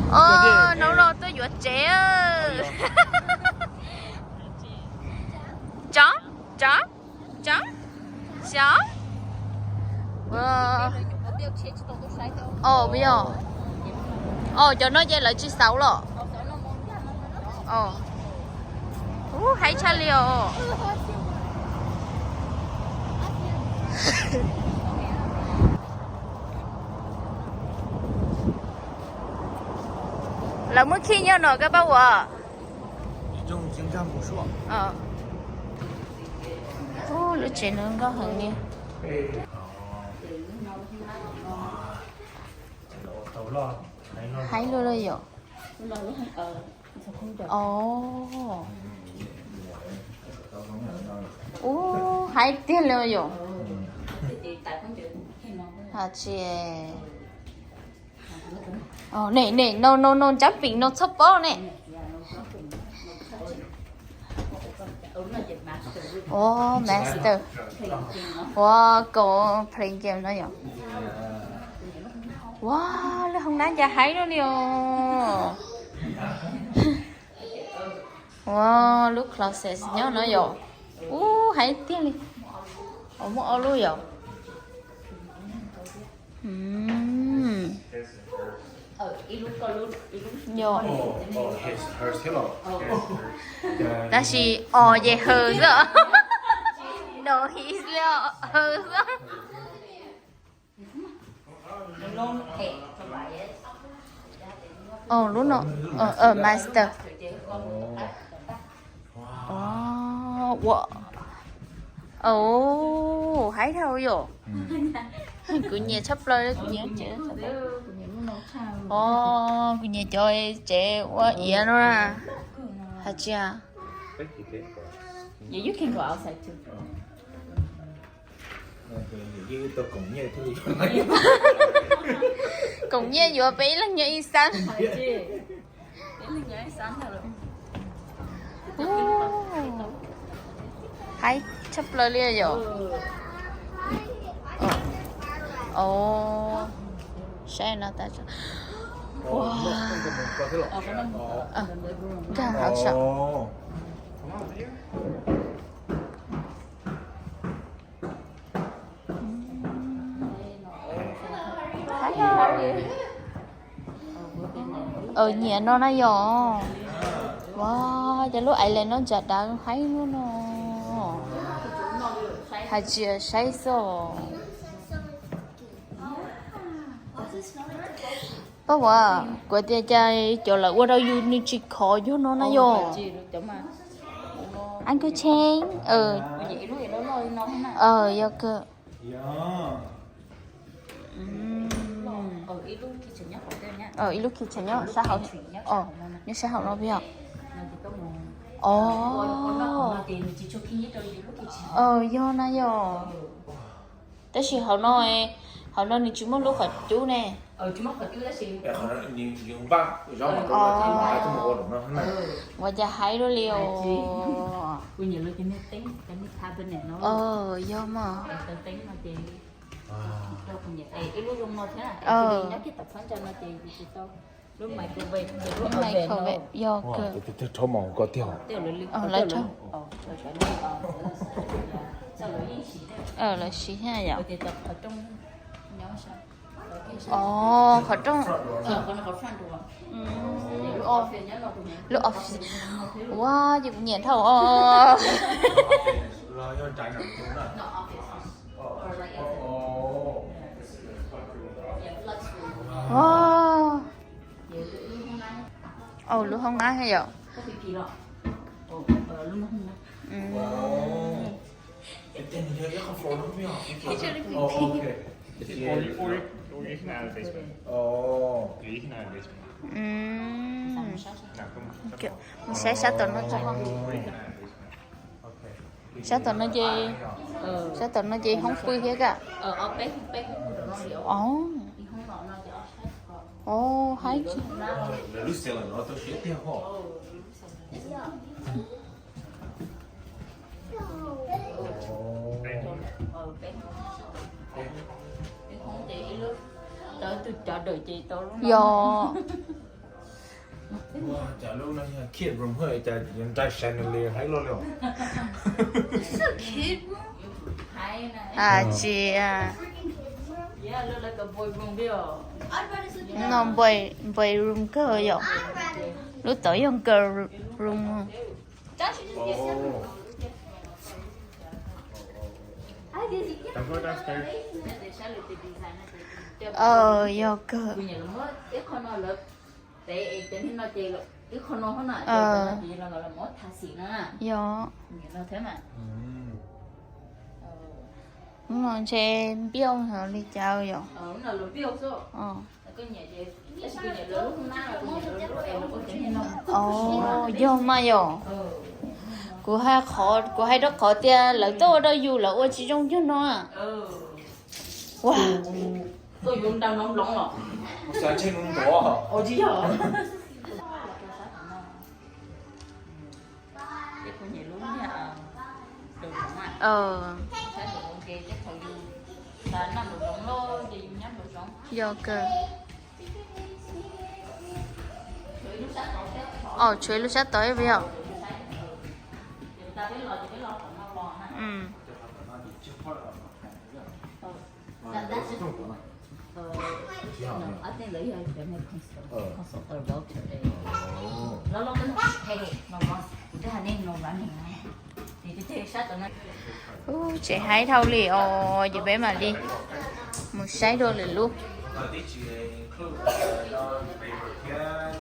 Hnub no tuaj yuav tsev. Tso, tso, tso, tso. Ov, cov no ces lawv tsis xauv los? Ub, haib tshaj li os. Lawv muab khij nyob no koj paub ua. Ub, lub tsev no nkauj heev li. Haib luaj li yom. Ub, haib tiag li yom. Tsis, ne ne no no no, ntshab peem no txhob pob ne. Ua master, ua koom playing game no yom. Ua, lub hoob nab cas haib luaj li os. Ua, lub closet nyob no yom. Ub, haib tiag li. Muaj ob lub yom. Tab sis os ces hws xwb. No, his li hws xwb. Lub no, master. Ua, haib dhau yom. Kuv nyiam tshaj plaws, kuv nyiam tsev. Os, kuv nyiam cov tsev ua iav no na. Hais tsis. Koom nyiaj yuav peb ib leeg nyob ib xab. Haib tshaj plaws li yom. Saib no tas. Nkag hauv saum. Nyiam no na yom. Ua, cov lub island no ntsa dav haib luaj no. Hais tsis saib xwb. Pab ua, kuv tias cas cov lawv ua rau yus nws tsis khov yog no na yom. Anh cứ chén. Yog kawg. Ib lub kitchen nyob sab hauv, nyob sab hauv no peb os. Os, yog na yog. Tab sis hauv no, hauv no nws tsis muaj lub qhov cub ne. Ua cas haib luaj li os. Yog mas. Microwave yog kawg. Lawv siv thiab yom. Os, qhov rooj. Lub office. Ua, ces kuv nyiam dhau os. Os, lub hoob nab thiab yom. Mus saib sab tom no. Sab tom no ces, sab tom no ces hoob pw thiab kawg. Os, haib. Cov dawm ces tau lub no. Yog. Ua cas lub no yog kid room hwj cas yuav nraim chandelier heev luaj li os. Tsis, no boy, boy room kawg yom. Lub tod yog girl room. Yog kawg. Yog. Hnub no ntshe npiaj heev li cas yom. Yog mas yom. Kuv hais, kuv hais rau qhov tias lawv tuaj ua rau yus lawv ua tsis zoo cuag no. Ua, Yog kawg. Tshuav lub sab tod ib yog. Ub, tseem haib dhau li os, ces peb mam li mus saib dua lwm lub.